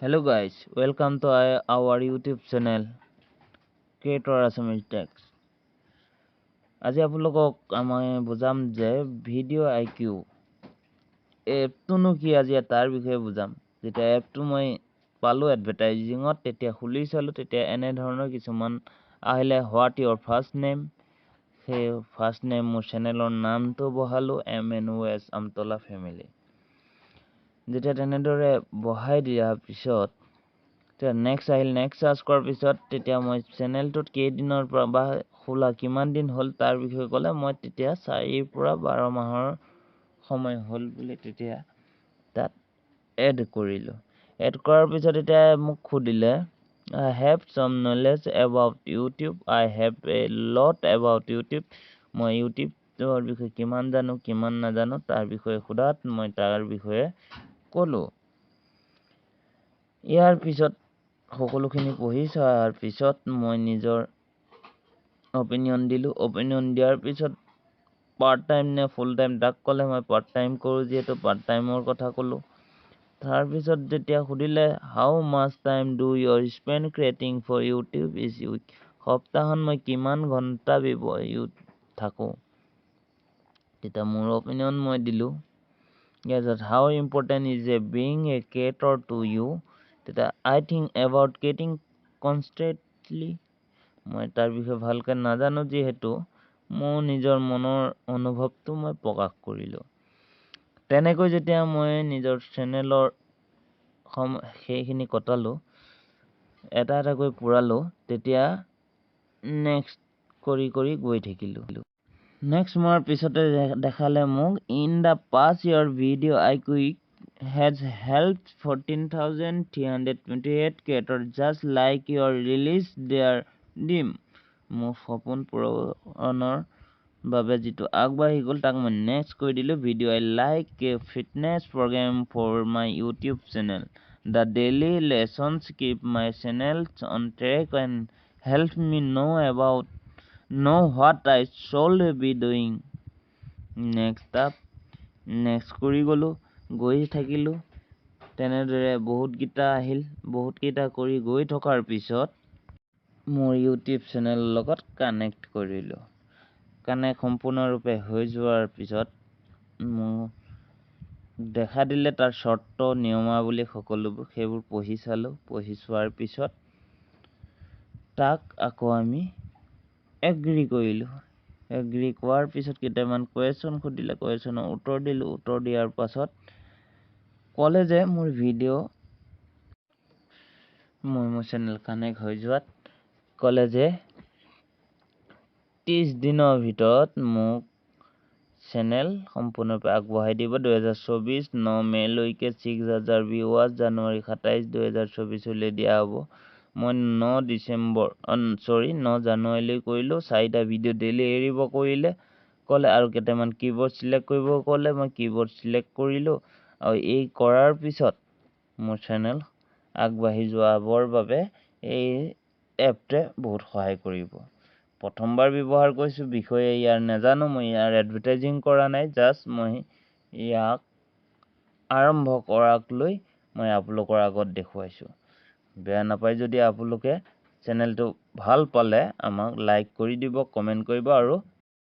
Hello guys, welcome to our YouTube channel Creator Assamese Tech। আজি আপোনালোকক আমি বুজাম যে ভিডিঅ' আই কিউ এপটোনো কি, আজি তাৰ বিষয়ে বুজাম। যেতিয়া এপটো মই পালোঁ এডভাৰটাইজিঙত, তেতিয়া খুলি চালোঁ, তেতিয়া এনেধৰণৰ কিছুমান আহিলে। What your first name? সেই ফাৰ্ষ্ট নেম মোৰ চেনেলৰ নামটো বহালোঁ, M N O' S Amtala family. যেতিয়া তেনেদৰে বহাই দিয়াৰ পিছত তেতিয়া নেক্সট আহিল। নেক্সট চাৰ্চ কৰাৰ পিছত তেতিয়া মই চেনেলটোত কেইদিনৰ পৰা বা খোলা কিমান দিন হ'ল তাৰ বিষয়ে ক'লে। মই তেতিয়া 4ৰ পৰা 12 মাহৰ সময় হ'ল বুলি তেতিয়া তাত এড কৰিলোঁ। এড কৰাৰ পিছত এতিয়া মোক সুধিলে, "I have some knowledge about YouTube." I have a lot about YouTube। মই ইউটিউবৰ বিষয়ে কিমান জানো, কিমান নাজানো তাৰ বিষয়ে সোধাত মই তাৰ বিষয়ে ক'লোঁ। ইয়াৰ পিছত সকলোখিনি পঢ়ি চোৱাৰ পিছত মই নিজৰ অপিনিয়ন দিলোঁ। অপিনিয়ন দিয়াৰ পিছত পাৰ্ট টাইম নে ফুল টাইম তাক ক'লে। মই পাৰ্ট টাইম কৰোঁ যিহেতু পাৰ্ট টাইমৰ কথা ক'লোঁ। তাৰপিছত যেতিয়া সুধিলে, "How much time do you spend creating for YouTube each week?" সপ্তাহত মই কিমান ঘণ্টা থাকোঁ, তেতিয়া মোৰ অপিনিয়ন মই দিলোঁ। ইয়াৰ পিছত, "How important is a being a creator to you?" তেতিয়া I think about creating constantly। মই তাৰ বিষয়ে ভালকৈ নাজানো যিহেতু মোৰ নিজৰ মনৰ অনুভৱটো মই প্ৰকাশ কৰিলোঁ। তেনেকৈ যেতিয়া মই নিজৰ চেনেলৰ সেইখিনি কটালোঁ, এটা এটাকৈ পূৰালোঁ, তেতিয়া নেক্সট কৰি কৰি গৈ থাকিলোঁ। নেক্সট মৰাৰ পিছতে দেখালে মোক, "In the past year, Video IQ has helped 14,328 creators just like you realize their dream." মোৰ সপোন পূৰণৰ বাবে যিটো আগবাঢ়ি গ'ল, তাক মই নেক্সট কৰি দিলোঁ। Video I like a fitness program for my YouTube channel. The daily lessons keep my channel on track and help me know what I should be doing. Next up, next কৰি গ'লোঁ, গৈ থাকিলোঁ। তেনেদৰে বহুতকেইটা আহিল। বহুতকেইটা কৰি গৈ থকাৰ পিছত মোৰ ইউটিউব চেনেলৰ লগত কানেক্ট কৰিলোঁ। কানেক্ট সম্পূৰ্ণৰূপে হৈ যোৱাৰ পিছত মোক দেখা দিলে তাৰ চৰ্ত নিয়মাৱলী সকলোবোৰ। সেইবোৰ পঢ়ি চালোঁ। পঢ়ি চোৱাৰ পিছত তাক আকৌ আমি এগ্ৰী কৰিলোঁ। এগ্ৰী কৰাৰ পিছত কেইটামান কুৱেশ্যন সুধিলে, কুৱেশ্যনৰ উত্তৰ দিলোঁ। উত্তৰ দিয়াৰ পাছত ক'লে যে মোৰ ভিডিঅ' মই মোৰ চেনেল কানেক্ট হৈ যোৱাত ক'লে যে 30 দিনৰ ভিতৰত মোক চেনেল সম্পূৰ্ণৰূপে আগবঢ়াই দিব। 2024 9 মে'লৈকে 6,000 ভিউৱাৰ্ছ জানুৱাৰী 27, 2024লৈ দিয়া হ'ব। মই 9 ডিচেম্বৰ, চৰি, 9 জানুৱাৰীলৈ কৰিলোঁ। চাৰিটা ভিডিঅ' ডেইলি এৰিব কৰিলে ক'লে আৰু কেইটামান কীৱৰ্ড চিলেক্ট কৰিব ক'লে। মই কীৱৰ্ড চিলেক্ট কৰিলোঁ আৰু এই কৰাৰ পিছত মোৰ চেনেল আগবাঢ়ি যোৱাবৰ বাবে এই এপটোৱে বহুত সহায় কৰিব। প্ৰথমবাৰ ব্যৱহাৰ কৰিছোঁ, বিষয়ে ইয়াৰ নাজানো। মই ইয়াৰ এডভাৰটাইজিং কৰা নাই, জাষ্ট মই ইয়াক আৰম্ভ কৰাক লৈ মই আপোনালোকৰ আগত দেখুৱাইছোঁ। বেয়া নাপায় যদি আপোনালোকে চেনেলটো ভাল পালে আমাক লাইক কৰি দিব, কমেণ্ট কৰিব আৰু